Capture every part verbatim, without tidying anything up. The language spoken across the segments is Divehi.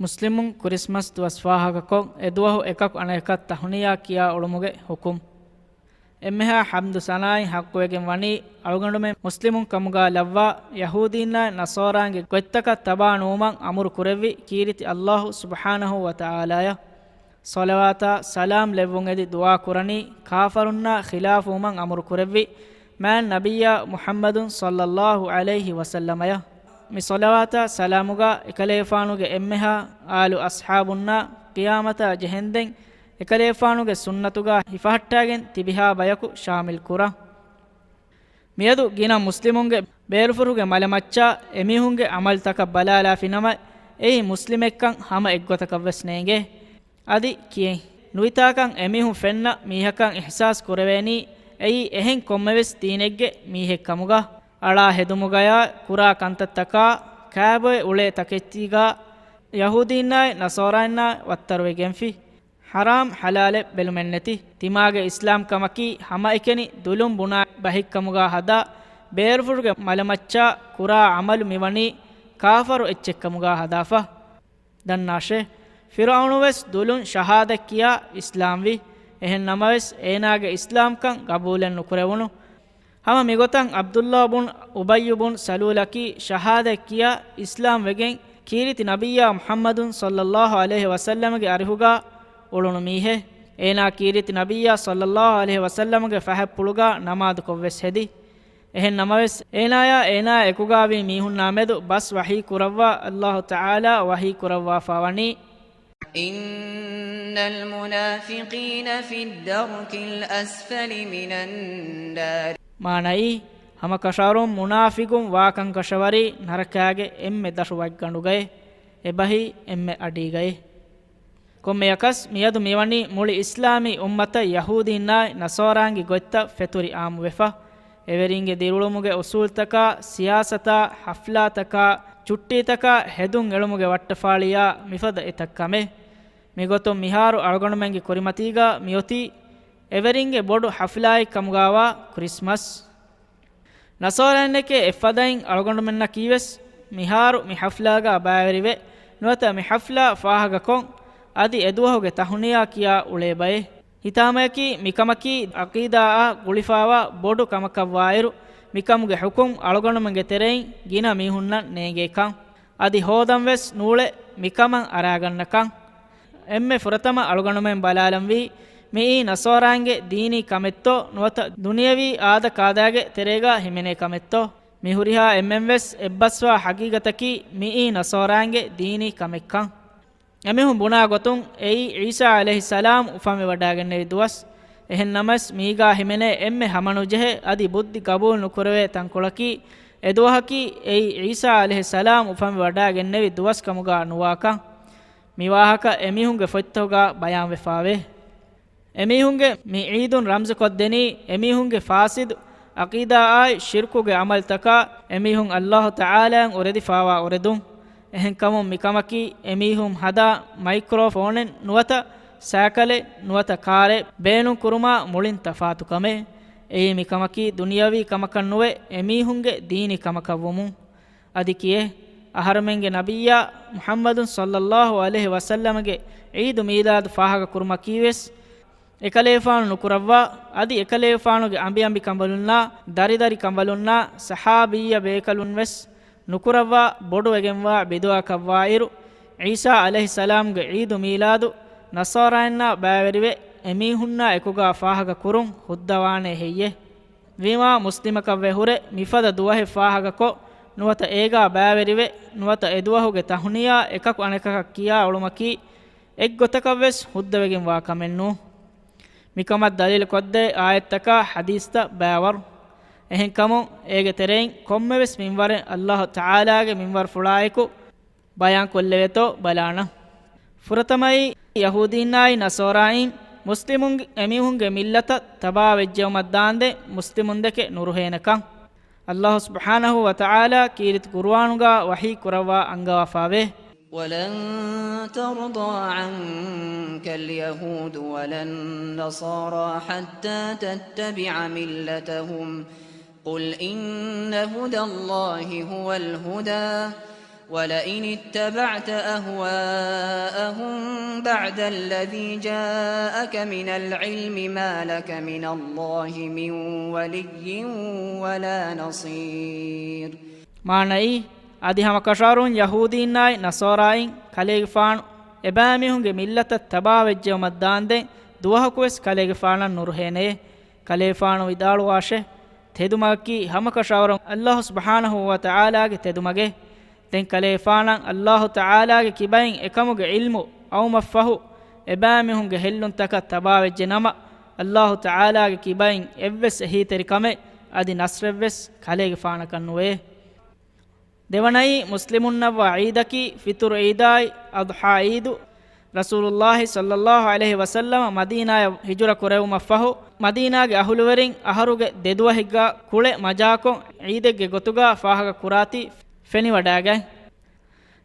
މުސްލިމުން ކުރިސްމަސް ދުވަސް ފާހަގަކޮށް، އެ ދުވަހު އެކަކު އަނެކަކަށް ތަހުނިޔާ ކިޔާ އުޅުމުގެ ޙުކުމް. އެންމެހާ ޙަމްދު ސަނާއިން ޙައްޤުވެގެން ވަނީ އަޅުގަނޑުމެން މުސްލިމުން ކަމުގާ ލައްވާ، ޔަހޫދީންނާއި ނަޞާރާއިންގެ ގޮތްތަކަށް ތަބާ ނުވުމަށް އަމުރު ކުރެއްވި ކީރިތި ﷲ ސުބްޙާނަހޫ ވަތަޢާލާޔަށް. ޞަލަވާތާ ސަލާމް ލެއްވުން އެދި ދުޢާ ކުރަނީ، ކާފަރުންނާ ޚިލާފުވުމަށް އަމުރު ކުރެއްވި މާތް ނަބިއްޔާ މުޙައްމަދު ޞައްލައްލާހު ޢަލައިހި ވަސައްލަމަޔަށް. މި ޞަލަވާތާ ސަލާމުގާ އެކަލޭފާނުގެ އެންމެހާ އާލު އަޞްޙާބުންނާ ޤިޔާމަތާ ޖެހެންދެން އެކަލޭފާނުގެ ސުންނަތުގާ ހިފަހައްޓާގެން ތިބިހާ ބަޔަކު ޝާމިލް ކުރަން. މިއަދު ގިނަ މުސްލިމުންގެ ބޭރުފުށުގެ މަލަމައްޗާ އެމީހުންގެ ޢަމަލުތަކަށް ބަލާލާފިނަމަ، އެއީ މުސްލިމެއްކަން ހަމަ އެއްގޮތަކަށްވެސް ނޭނގޭ. އަދި ކިޔެން ނުވިތާކަން އެމީހުން ފެންނަ މީހަކަށް އިޙްސާސް ކުރެވޭނީ، އެއީ އެހެން ކޮންމެވެސް ދީނެއްގެ މީހެއް ކަމުގަ. އަޅާ ހެދުމުގަޔާ ކުރާ ކަންތައްތަކާ ކާބޮއެ އުޅޭ ތަކެތީގާ ޔަހޫދީންނާއި ނަޞާރާއިންނާ ވައްތަރުވެގެންފި. ޙަރާމް ޙަލާލެއް ބެލުމެއްނެތި. ތިމާގެ އިސްލާމް ކަމަކީ ހަމައެކަނި ދުލުން ބުނާ ބަހެއްކަމުގާ ހަދާ، ބޭރުފުށުގެ މަލަމައްޗާ ކުރާ ޢަމަލު މިވަނީ ކާފަރު އެއްޗެއްކަމުގާ ހަދާފަ. ދަންނާށޭ، ފިރުޢައުނުވެސް ދުލުން ޝަހާދަތް ކިޔާ އިސްލާމްވި. އެހެން ނަމަވެސް، އޭނާގެ އިސްލާމްކަން ގަބޫލެއް ނުކުރެވުނު. ހަމަ މިގޮތަށް ޢަބްދުﷲ ބުން އުބައްޔު ބުން ސަލޫލަކީ ޝަހާދަތް ކިޔާ އިސްލާމް ވެގެން، ކީރިތި ނަބިއްޔާ މުޙައްމަދު ޞައްލައްލާހު ޢަލައިހި ވަސައްލަމަގެ އަރިހުގާ އުޅުނު މީހެއް. އޭނާ ކީރިތި ނަބިއްޔާ ޞައްލައްލާހު ޢަލައިހި ވަސައްލަމަގެ ފަހަތްޕުޅުގާ ނަމާދުކޮށްވެސް ހެދި. އެހެން ނަމަވެސް، އޭނާޔާ އޭނާ އެކުގާވީ މީހުންނާ މެދު ބަސް ވަޙީ ކުރައްވާ ﷲ ތަޢާލާ ވަޙީ ކުރައްވާފާ ވަނީ، إن المنافقين في الدرك الأسفل من النار. މާނައީ، ހަމަކަށަވަރުން މުނާފިގުން ވާކަންކަށަވަރީ ނަރަކާގެ އެންމެ ދަށު ވަތްގަނޑުގައޭ. އެބަހީ އެންމެ އަޑީގައޭ. ކޮންމެއަކަސް މިއަދު މިވަނީ މުޅި އިސްލާމީ އުއްމަތަށް ޔަހޫދީންނާއި ނަޞާރާންގެ ގޮތްތައް ފެތުރި އާއްމުވެފަ. އެވެރިންގެ ދިރިއުޅުމުގެ އުސޫލްތަކާ، ސިޔާސަތާ، ޙަފްލާތަކާ، ޗުއްޓީތަކާ ހެދުން އެޅުމުގެ ވައްޓަފާޅިޔާ މިފަދަ އެތައް ކަމެއް. މިގޮތުން މިހާރު އަޅުގަނޑުމެންގެ ކުރިމަތީގާ މިއޮތީ އެވެރިންގެ ބޮޑު ޙަފްލާއެއް ކަމުގާވާ ކްރިސްމަސް. ނަޞާރާއިންނެކޭ އެއްފަދައިން އަޅުގަނޑުމެންނަކީވެސް މިހާރު މި ޙަފްލާގާ ބައިވެރިވެ، ނުވަތަ މި ޙަފްލާ ފާހަގަކޮށް، އަދި އެދުވަހުގެ ތަހުނިޔާ ކިޔާ އުޅޭ ބައެއް. ހިތާމަޔަކީ މިކަމަކީ ޢަޤީދާއާ ގުޅިފާވާ ބޮޑު ކަމަކަށްވާއިރު، މިކަމުގެ ޙުކުމް އަޅުގަނޑުމެންގެ ތެރެއިން ގިނަ މީހުންނަށް ނޭނގޭކަން. އަދި ހޯދަންވެސް ނޫޅެ މިކަމަށް އަރާގަންނަކަން. އެންމެ ފުރަތަމަ އަޅުގަނޑުމެން ބަލާލަންވީ، މިއީ ނަޞާރާއިންގެ ދީނީ ކަމެއްތޯ ނުވަތަ ދުނިޔަވީ އާދަ ކާދާގެ ތެރޭގާ ހިމެނޭ ކަމެއްތޯ؟ މި ހުރިހާ އެންމެންވެސް އެއްބަސްވާ ޙަޤީޤަތަކީ މިއީ ނަޞާރާއިންގެ ދީނީ ކަމެއްކަން. އެމީހުން ބުނާ ގޮތުން އެއީ ޢީސާ ޢަލައިހިއްސަލާމް އުފަންވެވަޑާގެންނެވި ދުވަސް. އެހެން ނަމަވެސް މީގާ ހިމެނޭ އެންމެ ހަމަނުޖެހޭ އަދި ބުއްދި ގަބޫލު ނުކުރެވޭ ތަންކޮޅަކީ، އެދުވަހަކީ އެއީ ޢީސާ ޢަލައިހިއްސަލާމް އުފަންވެވަޑާގެންނެވި ދުވަސް ކަމުގާ ނުވާކަން. މި ވާހަކަ އެމީހުންގެ ފޮތްތަކުގާ ބަޔާންވެފާވޭ. އެމީހުންގެ މި ޢީދުން ރަމްޒުކޮށްދެނީ އެމީހުންގެ ފާސިދު ޢަޤީދާއާއި ޝިރްކުގެ ޢަމަލުތަކާ އެމީހުން ﷲ ތަޢާލާއަށް އުރެދިފާވާ އުރެދުން. އެހެންކަމުން މިކަމަކީ އެމީހުން ހަދާ މައިކްރޯފޯނެއް ނުވަތަ ސައިކަލެއް ނުވަތަ ކާރެއް ބޭނުން ކުރުމާ މުޅިން ތަފާތު ކަމެއް. އެއީ މިކަމަކީ ދުނިޔަވީ ކަމަކަށް ނުވެ، އެމީހުންގެ ދީނީ ކަމަކަށްވުމުން. އަދި ކިޔޭ، އަހަރެމެންގެ ނަބިއްޔާ މުޙައްމަދު ޞައްލައްލާހު ޢަލައިހި ވަސައްލަމަގެ ޢީދު މީލާދު ފާހަގަ ކުރުމަކީވެސް، އެކަލޭފާނު ނުކުރައްވާ، އަދި އެކަލޭފާނުގެ އަނބިއަނބިކަނބަލުންނާ ދަރިދަރިކަނބަލުންނާ ޞަޙާބިއްޔަ ބޭކަލުންވެސް ނުކުރައްވާ ބޮޑުވެގެންވާ ބިދުޢަކަށްވާއިރު، ޢީސާ ޢަލައިހިއްސަލާމްގެ ޢީދު މީލާދު ނަޞާރާއިންނާ ބައިވެރިވެ، އެމީހުންނާ އެކުގާ ފާހަގަ ކުރުން ހުއްދަވާނޭ ހެއްޔޭ؟ ވީމާ މުސްލިމަކަށްވެ ހުރެ މިފަދަ ދުވަހެއް ފާހަގަކޮށް، ނުވަތަ އޭގާ ބައިވެރިވެ، ނުވަތަ އެދުވަހުގެ ތަހުނިޔާ އެކަކު އަނެކަކަށް ކިޔާ އުޅުމަކީ އެއްގޮތަކަށްވެސް ހުއްދަވެގެންވާ ކަމެއްނޫ. މިކަމަށް ދަލީލު ކޮށްދޭ އާޔަތްތަކާ ޙަދީޘްތައް ބައިވަރު. އެހެންކަމުން އޭގެ ތެރެއިން ކޮންމެވެސް މިންވަރެއް ﷲ ތަޢާލާގެ މިންވަރުފުޅާއެކު ބަޔާންކޮށްލެވޭތޯ ބަލާނަން. ފުރަތަމައީ، ޔަހޫދީންނާއި ނަޞާރާއިން މުސްލިމުން އެމީހުންގެ މިއްލަތަށް ތަބާވެއްޖެއުމަށްދާންދެން މުސްލިމުންދެކެ ނުރުހޭނެކަން. ﷲ ސުބްޙާނަހޫ ވަތަޢާލާ ކީރިތި ޤުރުއާނުގާ ވަޙީ ކުރައްވާ އަންގަވާފާވޭ. ولن ترضى عنك اليهود ولا النصارى حتى تتبع ملتهم، قل إن هدى الله هو الهدى، وَلَئِنِ اتَّبَعْتَ أَهْوَاءَهُم بَعْدَ الَّذِي جَاءَكَ مِنَ الْعِلْمِ مَا لَكَ مِنَ اللَّهِ مِن وَلِيٍّ وَلَا نَصِيرٍ. މާނައީ، އަދި ހަމަކަށަވަރުން ޔަހޫދީންނާއި ނަޞާރާއިން ކަލޭގެފާނު އެބައިމީހުންގެ މިއްލަތަށް ތަބާވެއްޖެއުމަށް ދާންދެން ދުވަހަކުވެސް ކަލޭގެފާނަށް ނުރުހޭނެޔޭ. ކަލޭފާނު ވިދާޅުވާށޭ، ތެދުމަގަކީ ހަމަކަށަވަރުން އައްލާހު ސުބްޙާނަހޫ ވަތަޢާލާގެ ތެދުމަގެއް. ދެން ކަލޭފާނަށް އައްލާހު ތަޢާލާގެ ކިބައިން އެކަމުގެ ޢިލްމު އައުމަށްފަހު، އެބައިމީހުންގެ ހެއްލުންތަކަށް ތަބާވެއްޖެ ނަމަ، އައްލާހު ތަޢާލާގެ ކިބައިން އެއްވެސް އެހީތެރިކަމެއް އަދި ނަޞްރެއްވެސް ކަލޭގެފާނަކަށް ނުވޭ. ދެވަނައީ، މުސްލިމުންނަށްވާ ޢީދަކީ ފިޠުރު ޢީދާއި އަޟްޙާ ޢީދު. ރަސޫލުﷲ ޞައްލަﷲ ޢަލައިހި ވަސައްލަމަ މަދީނާޔަށް ހިޖުރަ ކުރެވުމަށްފަހު، މަދީނާގެ އަހުލުވެރިން އަހަރުގެ ދެދުވަހެއްގާ ކުޅެ މަޖާކޮށް ޢީދެއްގެ ގޮތުގާ ފާހަގަ ކުރާތީ ފެނިވަޑައިގަތް.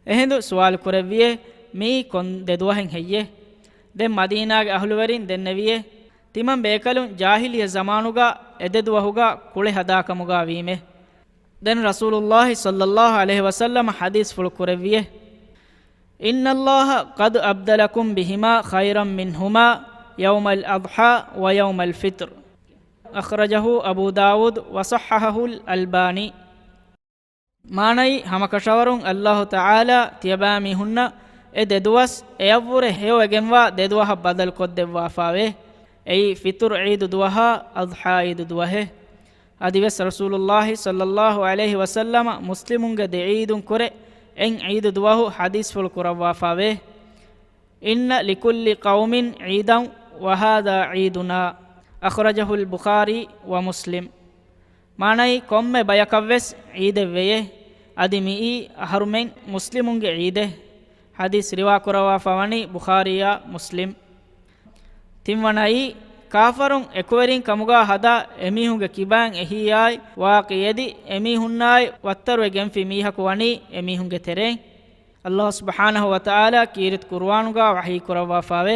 އެހިނދު ސުވާލު ކުރެއްވިއޭ، މިއީ ކޮން ދެދުވަހެއް ހެއްޔޭ؟ ދެން މަދީނާގެ އަހުލުވެރިން ދެންނެވިއޭ، ތިމަން ބޭކަލުން ޖާހިލިއްޔަ ޒަމާނުގާ އެދެދުވަހުގާ ކުޅެ ހަދާކަމުގާ ވީމޭ. ދެން ރަސޫލުﷲ ޞައްލަﷲ ޢަލައިހި ވަސައްލަމަ ޙަދީޘްފުޅު ކުރެއްވިއޭ، إِنَّ اللَّهَ قَدْ أَبْدَلَكُم بِهِمَا خَيْرًا مِنْهُمَا يَوْمَ الْأَضْحَى وَيَوْمَ الْفِطْرِ. أَخْرَجَهُ أَبُو دَاوُودَ وَصَحَّحَهُ الْأَلْبَانِي. މާނައީ، ހަމަކަށަވަރުން އައްލާހު ތަޢާލާ ތިޔަބައިމީހުންނަށް އެ ދެދުވަސް އެޔަށްވުރެ ހެޔޮވެގެންވާ ދެދުވަހަށް ބަދަލުކޮށްދެއްވާފާވޭ. އެއީ ފިޠުރު ޢީދު ދުވަހާ އަޟްޙާ ޢީދު ދުވަހެއް. އަދިވެސް ރަސޫލުﷲ ޞައްލަﷲ ޢަލައިހި ވަސައްލަމަ މުސްލިމުންގެ ދެ ޢީދުން ކުރެ އެއް ޢީދު ދުވަހު ޙަދީޘްފުޅު ކުރައްވާފާވޭ. إِنَّ لِكُلِّ قَوْمٍ عِيدًا وَهَذَا عِيدُنَا. أَخْرَجَهُ الْبُخَارِي وَمُسْلِمٌ. މާނައީ، ކޮންމެ ބަޔަކަށްވެސް ޢީދެއްވެޔޭ. އަދި މިއީ އަހަރުމެން މުސްލިމުންގެ ޢީދެއް. ޙަދީޘް ރިވާކުރައްވާފަ ވަނީ ބުޚާރީއާ މުސްލިމް. ތިންވަނައީ، ކާފަރުން އެކުވެރިން ކަމުގާ ހަދާ އެމީހުންގެ ކިބައިން އެހީއާއި ވާކި އެދި އެމީހުންނާއި ވައްތަރުވެ ގެންފި މީހަކު ވަނީ އެމީހުންގެ ތެރެއިން. އައްލާހު ސުބްޙާނަހޫ ވަތަޢާލާ ކީރިތި ޤުރުއާނުގާ ވަޙީ ކުރައްވާފާވޭ.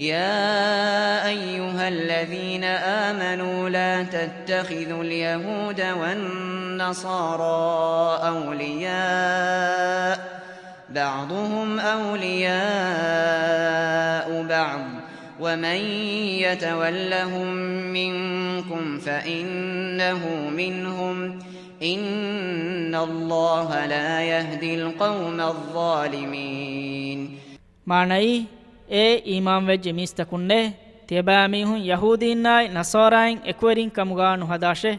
يَا أَيُّهَا الَّذِينَ آمَنُوا لَا تَتَّخِذُوا الْيَهُودَ وَالنَّصَارَىٰ أَوْلِيَاءَ، بَعْضُهُمْ أَوْلِيَاءُ بَعْضٍ، وَمَن يَتَوَلَّهُم مِّنكُمْ فَإِنَّهُ مِنْهُمْ، إِنَّ اللَّهَ لَا يَهْدِي الْقَوْمَ الظَّالِمِينَ. މާނައީ، އޭ އީމާންވެއްޖެ މީސްތަކުންނޭ! ތިޔަބައިމީހުން ޔަހޫދީންނާއި ނަޞާރާއިން އެކުވެރިން ކަމުގާ ނުހަދާށޭ!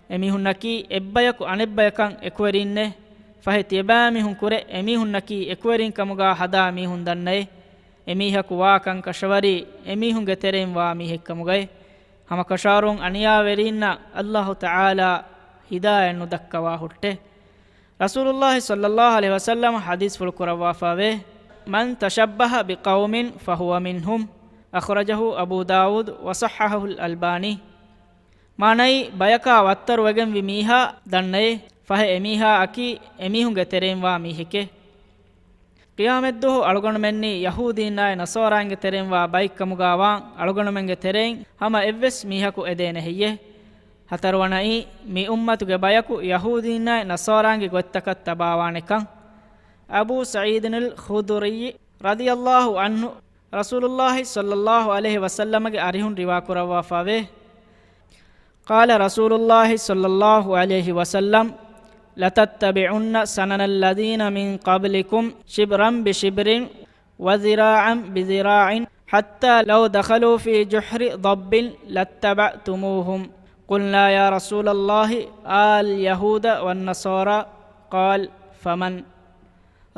އެމީހުންނަކީ އެއްބަޔަކު އަނެއްބަޔަކަށް އެކުވެރީންނޭ! ފަހެ ތިޔަބައިމީހުން ކުރެ އެމީހުންނަކީ އެކުވެރިން ކަމުގާ ހަދާ މީހުން ދަންނައޭ! އެމީހަކު ވާ ކަންކަށަވަރީ އެމީހުންގެ ތެރެއިން ވާ މީހެއްކަމުގައޭ! ހަމަކަށަވަރުން އަނިޔާވެރީންނަށް އައްލާހު ތަޢާލާ ހިދާޔަތް ނުދައްކަވާ ހުއްޓޭ! ރަސޫލުﷲ ޞައްލަﷲ ޢަލައިހި ވަސައްލަމަ ޙަދީޘްފުޅު ކުރައްވާފާވޭ، مَن تَشَبَّهَ بِقَوْمٍ فَهُوَ مِنْهُمْ. أَخْرَجَهُ أَبُو دَاوُودَ وَصَحَّحَهُ الْأَلْبَانِي. މާނައީ، ބަޔަކާ ވައްތަރުވެގެންވި މީހާ ދަންނައޭ! ފަހެ އެމީހާއަކީ އެމީހުންގެ ތެރެއިން ވާ މީހެކޭ. ޤިޔާމަތްދުވަހު އަޅުގަނޑުމެންނީ ޔަހޫދީންނާއި ނަޞާރާއިންގެ ތެރެއިން ވާ ބައެއްކަމުގާ ވާން، އަޅުގަނޑުމެންގެ ތެރެއިން ހަމަ އެއްވެސް މީހަކު އެދޭނެ ހެއްޔޭ؟ ހަތަރުވަނައީ، މި އުއްމަތުގެ ބަޔަކު ޔަހޫދީންނާއި ނަޞާރާއިންގެ ގޮތްތަކަށް ތަބާވާނެކަން. އަބޫ ސަޢީދުން އަލްޚުދުރީ ރަޟިޔަﷲ ޢަންހު ރަސޫލުﷲ ޞައްލަﷲ ޢަލައިހި ވަސައްލަމަގެ އަރިހުން ރިވާކުރައްވާފާވޭ، قَالَ رَسُولُ اللَّهِ صَلَّى اللَّهُ عَلَيْهِ وَسَلَّمَ، لَتَتَّبِعُنَّ سَنَنَ الَّذِينَ مِن قَبْلِكُمْ شِبْرًا بِشِبْرٍ وَذِرَاعًا بِذِرَاعٍ حَتَّىٰ لَوْ دَخَلُوا فِي جُحْرِ ضَبٍّ لَاتَّبَعْتُمُوهُمْ. قُلْنَا يَا رَسُولَ اللَّهِ آلْيَهُودَ وَالنَّصَارَىٰ؟ قَالَ فَمَنْ؟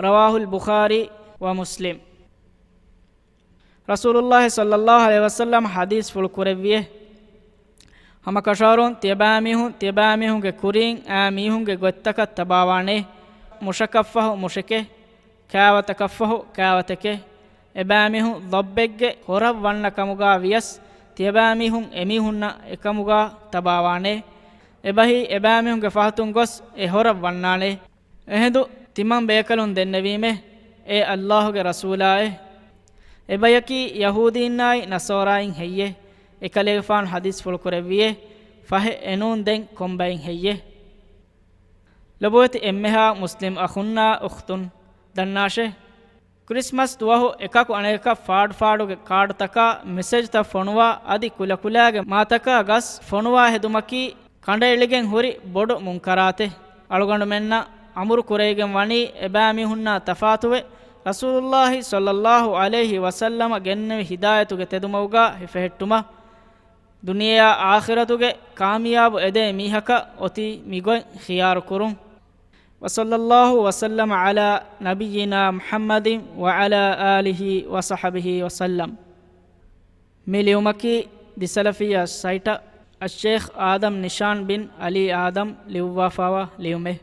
رواه البخاري ومسلم. ރަސޫލުﷲ ޞައްލަﷲ ޢަލައިހި ވަސައްލަމަ ޙަދީޘްފުޅު ކުރެއްވިއޭ، ހަމަކަށަވަރުން ތިޔަބައިމީހުން ތިޔަބައިމީހުންގެ ކުރިން އައި މީހުންގެ ގޮތްތަކަށް ތަބާވާނޭ. މުށަކަށްފަހު މުށެކޭ، ކާވަތަކަށްފަހު ކާވަތެކޭ. އެބައިމީހުން ޟައްބެއްގެ ހޮރަށް ވަންނަ ކަމުގާ ވިޔަސް، ތިޔަބައިމީހުން އެމީހުންނަށް އެކަމުގާ ތަބާވާނޭ. އެބަހީ އެބައިމީހުންގެ ފަހަތުން ގޮސް އެ ހޮރަށް ވަންނާނޭ. އެހިނދު ތިމަން ބޭކަލުން ދެންނެވީމޭ، އޭ އައްލާހުގެ ރަސޫލާއޭ! އެބަޔަކީ ޔަހޫދީންނާއި ނަޞާރާއިން ހެއްޔޭ؟ އެކަލޭގެފާނު ޙަދީޘްފުޅު ކުރެއްވިއޭ، ފަހެ އެނޫން ދެން ކޮންބައިން ހެއްޔޭ؟ ލޮބުވެތި އެންމެހާ މުސްލިމް އަޚުންނާ އުޚްތުން، ދަންނާށޭ! ކްރިސްމަސް ދުވަހު އެކަކު އަނެކަކަށް ފާޑުފާޑުގެ ކާޑުތަކާ މެސެޖްތައް ފޮނުވާ އަދި ކުލަކުލާގެ މާތަކާ ގަސް ފޮނުވާ ހެދުމަކީ ކަނޑައެޅިގެން ހުރި ބޮޑު މުންކަރާތެއް. އަޅުގަނޑުމެންނަށް އަމުރު ކުރެވިގެން ވަނީ އެބައިމީހުންނާ ތަފާތުވެ، ރަސޫލުﷲ ޞައްލަﷲ ޢަލައިހި ވަސައްލަމަ ގެންނެވި ހިދާޔަތުގެ ތެދުމަގުގާ ހިފެހެއްޓުމަށް. ދުނިޔެއާ އާޚިރަތުގެ ކާމިޔާބު އެދޭ މީހަކަށް އޮތީ މިގޮތް ޚިޔާރު ކުރުން. وصلى الله وسلم على نبينا محمد وعلى آله وصحبه وسلم. މި ލިޔުމަކީ ދިސަލަފިއްޔާ ސައިޓަށް އައްޝޭޚް އާދަމް ނިޝާން ބިން އަލީ އާދަމް ލިޔުއްވާފައިވާ ލިޔުމެއް.